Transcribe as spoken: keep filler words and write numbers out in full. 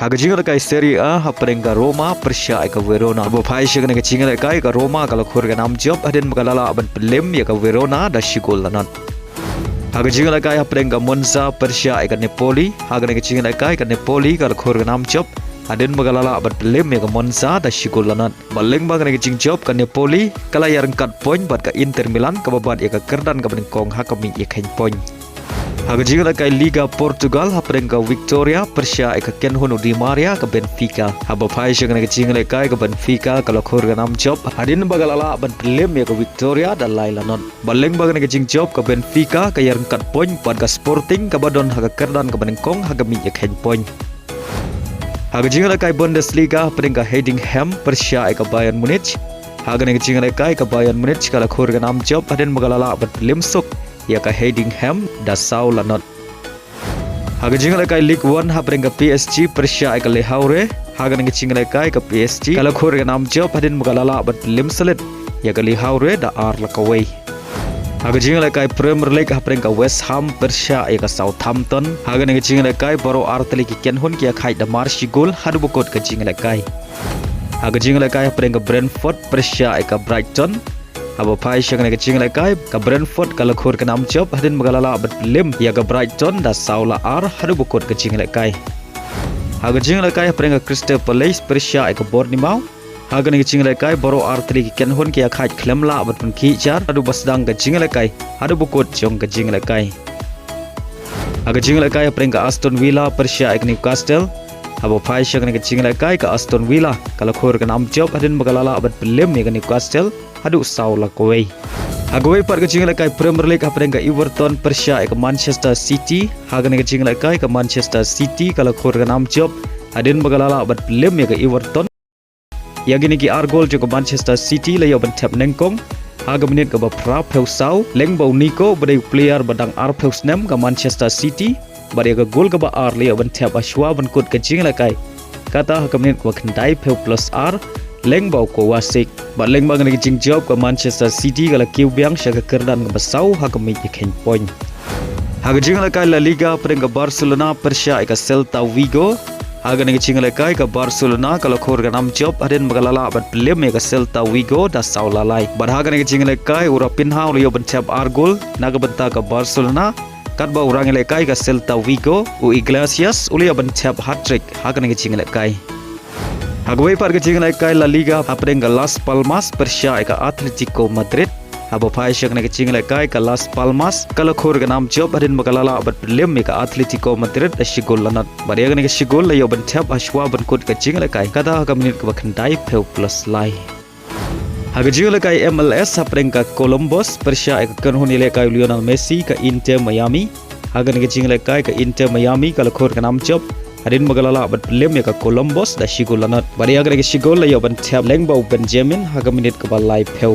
Ha ka jingïalehkai Serie A hapdeng ka Roma pyrshah ïa ka Verona. Haba phai sha kane ka jingïalehkai ka Roma ka la khur ka nam jop hadien ba ka la lah ban pynliem ïa ka Verona da shi gol la nod. Ha ka jingïalehkai hapdeng ka Monza pyrshah ïa ka Napoli. Ha kane ka jingïalehkai ka Napoli ka la khur ka nam jop hadien ba ka la lah ban pynliem ïa ka Monza da shi gol la nod. Bad lyngba kane ka jingjop ka Napoli ka la ïaryngkat point bad ka Inter Milan kaba bat ïa ka kyrdan kaba nyngkong ha ka miej ïakheiñ point. Ha ka jingïalehkai Liga Portugal hapdeng ka Victoria pyrshah ïa ka kynhun u Di Maria ka Benfica. Haba phai sha kane ka jingïalehkai ka Benfica ka la khur ka nam jop hadien ba ka la lah ban pynliem ïa ka Victoria da lai la nod. Bad lyngba kane ka jingjop ka Benfica ka ïaryngkat point bad ka Sporting kaba don ha ka kyrdan kaba nyngkong ha ka miej ïakheiñ point. Ha ka jingïalehkai Bundesliga hapdeng ka Heidenheim pyrshah ïa ka Bayern Munich. Ha kane ka jingïalehkai ka Bayern Munich ka la khur ka nam jop hadien ba ka la lah ban pynliem suk ïa ka Heidenheim da saw la nod. Ha ka jingïalehkai Ligue One hapdeng ka P S G pyrshah ïa ka Le Havre. Ha kane ka jingïalehkai ka P S G ka la khur ka nam jop hadien ba ka la lah ban pynliem slit ïa ka Le Havre da ar la kawei. Ha ka jingïalehkai Premier League hapdeng ka West Ham pyrshah ïa ka Southampton. Ha kane ka jingïalehkai baroh ar tylli ki kynhun ki ïakhaid da mar shi gol haduh ba kut ka jingïalehkai. Ha ka jingïalehkai hapdeng ka Brentford pyrshah ïa ka Brighton. Haba phai sha kane ka jingïalehkai ka Brentford ka la khur ka nam jop hadien ba ka la lah ban pynliem ïa ka Brighton da saw la ar haduh ba kut ka jingïalehkai. Ha ka jingïalehkai hapdeng ka Crystal Palace pyrshah ïa ka Bournemouth. Ha kane ka jingïalehkai baroh ar tylli ki kynhun ki ïakhaid khlem lah ban pynkhih jar haduh ba sdang ka jingïalehkai haduh ba kut jong ka jingïalehkai. Ha ka jingïalehkai hapdeng ka Aston Villa pyrshah ïa ka Newcastle. Haba phai sha kane ka jingïalehkai ka Aston Villa ka la khur ka nam jop hadien ba ka la lah ban pynliem ïa ka Newcastle haduh saw la kawei. Ha kawei pat ka jingïalehkai Premier League hapdeng ka Everton pyrshah ïa ka Manchester City. Ha kane ka jingïalehkai ka Manchester City ka la khur ka nam jop hadien ba ka la lah ban pynliem ïa ka Everton. Ïa kine ki ar gol jong ka Manchester City la ïoh ban thep nyngkong ha ka minit kaba phra phew saw lyngba u Nico ba dei u player ba dang ar phew snem ka Manchester City. Bad ïa ka gol kaba ar la ïoh ban thep ha shuwa ban kut ka jingïalehkai, kata ha ka minit kaba khyndai phew plus ar lyngba u Kovacic. Bad lyngba kane ka jingjop ka Manchester City ka la kiew biang sha ka kyrdan kaba saw ha ka miej ïakheiñ point. Ha ka jingïalehkai La Liga hapdeng ka Barcelona pyrshah ïa ka Celta Vigo. Ha kane ka jingïalehkai ka Barcelona ka la khur ka nam jop hadien ba ka la lah ban pynliem ïa ka Celta Vigo da saw la lai. Bad ha kane ka jingïalehkai u Raphinha u la ïoh ban thep ar gol na ka bynta ka Barcelona. Katba u rangïalehkai ka Celta Vigo u Iglesias u la ïoh ban thep hat-trick ha kane ka jingïalehkai. Ha kawei pat ka jingïalehkai La Liga hapdeng ka Las Palmas pyrshah ïa ka Atletico Madrid. Haba phai sha kane ka jingïalehkai ka Las Palmas ka la khur ka nam jop hadien ba ka la lah ban pynliem ïa ka Atletico Madrid da shi gol la nod. Bad ïa kane ka shi gol la ïoh ban thep ha shuwa ban kut ka jingïalehkai, kata ha ka minit kaba khyndai phew plus lai. Ha ka jingïalehkai M L S hapdeng ka Columbus pyrshah ïa ka kynhun ïalehkai u Lionel Messi ka Inter Miami. Ha kane ka jingïalehkai ka Inter Miami ka la khur ka nam jop hadien ba ka la lah ban pynliem ïa ka Columbus da shi gol la nod. Bad ïa kane ka shi gol la ïoh ban thep lyngba u Benjamin ha ka minit kaba lai phew.